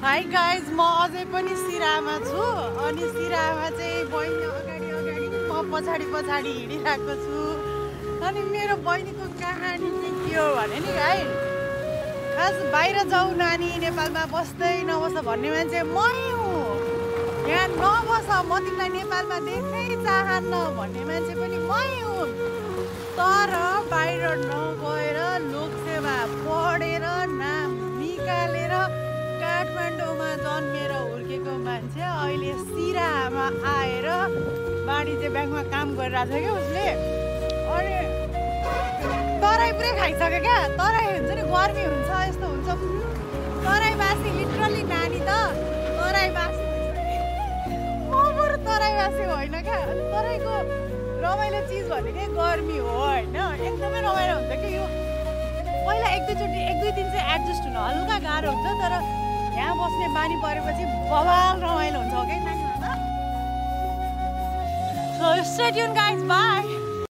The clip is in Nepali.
हाई गाइज, म अझै पनि सिरामा छु अनि सिरामा चाहिँ बहिनी अगाडि अगाडि म पछाडि पछाडि हिँडिरहेको छु। अनि मेरो बहिनीको कहानी चाहिँ के हो भने नि गाइज, खास बाहिर जाऊ नानी नेपालमा बस्दै नबस भन्ने मान्छे मै हुँ। यहाँ नबस, म तिमीलाई नेपालमा देख्नै चाहन्न भन्ने मान्छे पनि मै हुँ। तर बाहिर नगएर लोकसेवा पढेर नाम निकालेर काठमाडौँमा जन्मेर हुर्केको मान्छे अहिले सिरामा आएर वाणिज्य ब्याङ्कमा काम गरिरहेको छ क्या उसले। अनि तराई पुरै खाइसक्यो क्या। तराई हुन्छ नि, गर्मी हुन्छ, यस्तो हुन्छ। तराईवासी लिटरली नानी त तराईवासी म बरु तराईवासी होइन क्या। तराईको रमाइलो चिज भनेकै गर्मी हो होइन। एकदमै रमाइलो हुन्छ कि यो। पहिला एक दुई दिन चाहिँ एडजस्ट हुन हल्का गाह्रो हुन्छ, तर यहाँ बस्ने बानी परेपछि बवाल रमाइलो हुन्छ। ओके नानी, so stay tune guys, by.